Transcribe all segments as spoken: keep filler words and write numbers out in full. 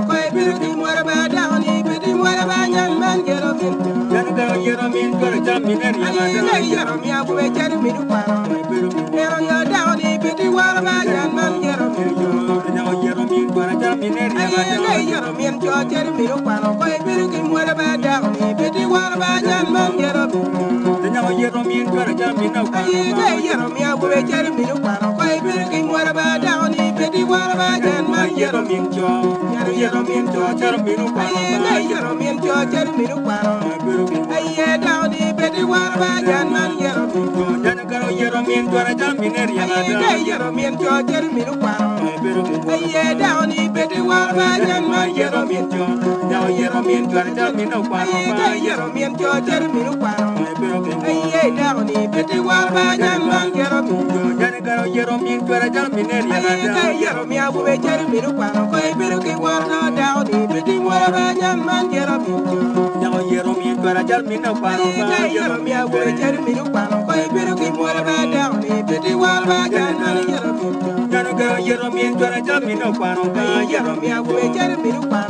Kɔc bï röt kï muɔ̈r ba däŋ ni bï tïŋ wär ba nyan man Jeremie. Jan kë röt yero min kɔc röt cam min ë riɛm adäŋ. Jeremie ku bï cär min kuan. Jeremie däŋ ni bï tïŋ wär ba nyan man Jeremie. Jan kë yero min kɔc röt cam min ë riɛm adäŋ. Jeremie cɔ cär min kuan. Kɔc bï röt kï muɔ̈r ba däŋ ni bï tïŋ wär ba nyan man Jeremie. Jan kë yero min kɔc röt cam min ë kuan. Jeremie ku bï cär min kuan. Kɔc bï röt kï muɔ̈r ba däŋ ni bï tïŋ wär ba nyan man Jeremie. Yero min cɔ, yero min cɔ, cär min kuan. Aye, yero min cɔ, cär min kuan. Aye, däŋ ni bï tïŋ wär ba nyan man Jeremie. Jan kë yero min cɔ, cär min ë riɛm adäŋ. Aye, yero min cɔ, cär min kuan. Aye, däŋ ni bï tïŋ wär ba nyan man Jeremie. Jan kë yero min cɔ, cär min kuan. Aye, yero min cɔ, cär min kuan. Aye, däŋ ni bï tïŋ wär ba nyan man Jeremie. Jan kë yero min cɔ, cär min ë riɛm adäŋ. Aye, yero min ku bï cär min kuan. Kɔc bï röt kï wär ba däŋ ni bï tïŋ wär ba nyan man Jeremie. Jan kë yero min cɔ, cär min kuan. Aye, yero min ku bï cär min kuan. Kɔc bï röt kï muɔ̈r ba däŋ ni bï tïŋ wär ba nyan man Jeremie. Jan kë yero min cɔ, cär min kuan. Aye, yero min ku bï cär min kuan.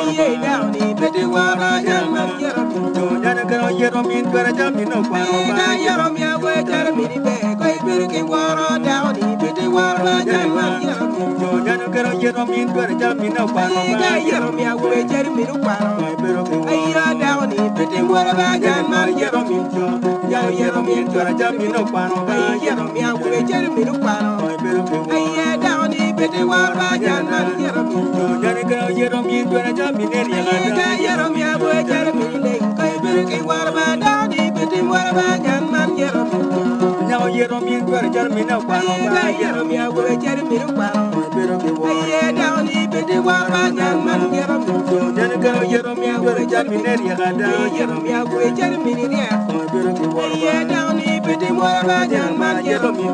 Aye, däŋ ni bï tïŋ wär ba nyan man Jeremie. Jan kë yero min cɔ, cär min kuan. Aye, yero min ku bï cär min bï. Kɔc bï röt kï wär ba däŋ ni bï tïŋ wär ba nyan man Jeremie. Jan kë yero min cɔ, cär min kuan. Aye, yero min ku bï cär min kuan. Aye, däŋ ni bï tïŋ wär ba nyan man Jeremie. Jan kë yero min cɔ, cär min kuan. Aye, yero min ku bï cär min kuan. Aye, däŋ ni bï tïŋ wär ba nyan man Jeremie. Jan kë yero min cɔ, cär min ë riɛm adäŋ. Aye, yero min ku bï cär min lëŋ. Kɔc bï röt kï wär ba däŋ ni bï tïŋ wär ba nyan man Jeremie. Jan kë yero min cɔ, cär min kuan. Aye, yero min ku bï cär min kuan. Aye, däŋ ni bï tïŋ wär ba nyan man Jeremie. Jan kë yero min cɔ, cär min ë riɛm adäŋ. Aye, yero min ku bï cär min riɛm. Aye, däŋ ni bï tïŋ wär ba nyan man Jeremie.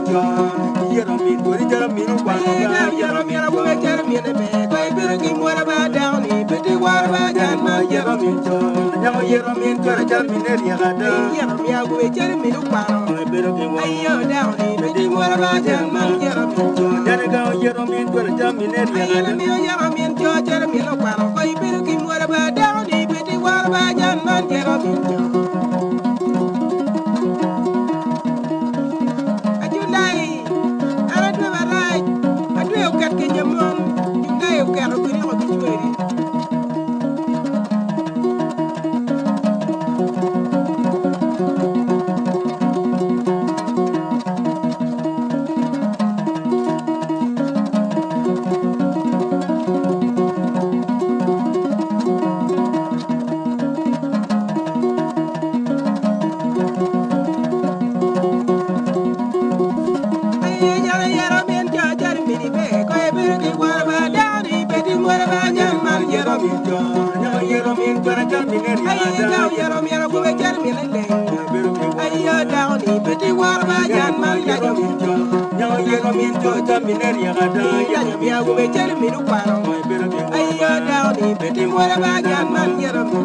Yero min cɔ, cär min kuan. Aye, yero min ku bï cär min bï. Kɔc bï röt kï muɔ̈r ba däŋ ni bï tïŋ wär ba nyan man Jeremie. Jan kë yero min cɔ, cär min ë riɛm adäŋ. Aye, yero min ku bï cär min kuan. Aye, däŋ ni bï tïŋ wär ba nyan man Jeremie. Jan kë yero min cɔ, cär min ë riɛm adäŋ. Aye, yero min cɔ, cär min kuan. Kɔc bï röt kï muɔ̈r ba däŋ ni bï tïŋ wär ba nyan man Jeremie. Ajulai, an atuëp arac, atuëp kɛt ke nyemɔn, julai kɛt ku riɔ̈k abï cuëëri. Aye, yero, yero min cɔ, cär min bï. Kɔc bï röt kï wär ba däŋ ni bï tïŋ wär ba nyan man Jeremie. Jan kë yero min cɔ, cär min ë riɛm adäŋ. Aye, däŋ yero min ku bï cär min lëŋ. Aye, däŋ ni bï tïŋ wär ba nyan man Jeremie. Jan kë yero min cɔ, cär min ë riɛm adäŋ. Aye, däŋ ni bï tïŋ wär ba nyan man Jeremie.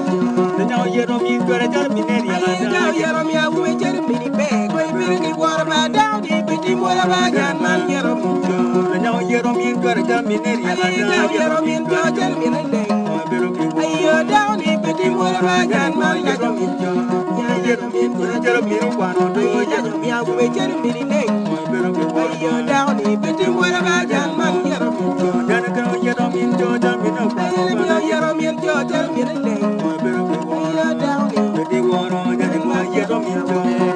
Jan kë yero min cɔ, cär min ë riɛm adäŋ. Aye, däŋ yero min ku bï cär min bï. Kɔc bï röt kï wär ba däŋ ni bï tïŋ wär ba nyan man Jeremie. Jan kë yero min cɔ, cär min ë riɛm adäŋ. Aye, däŋ yero min cɔ, cär min lëŋ. Aye, däŋ ni bï tïŋ wär ba nyan man Jeremie. Jan kë yero min cɔ, cär min kuan. Aye, däŋ yero min ku bï cär min lëŋ. Aye, däŋ ni bï tïŋ wär ba nyan man Jeremie. Jan kë yero min cɔ, cär min kuan. Aye, däŋ yero min cɔ, cär min lëŋ. Aye, däŋ ni bï tïŋ wär ba nyan man Jeremie.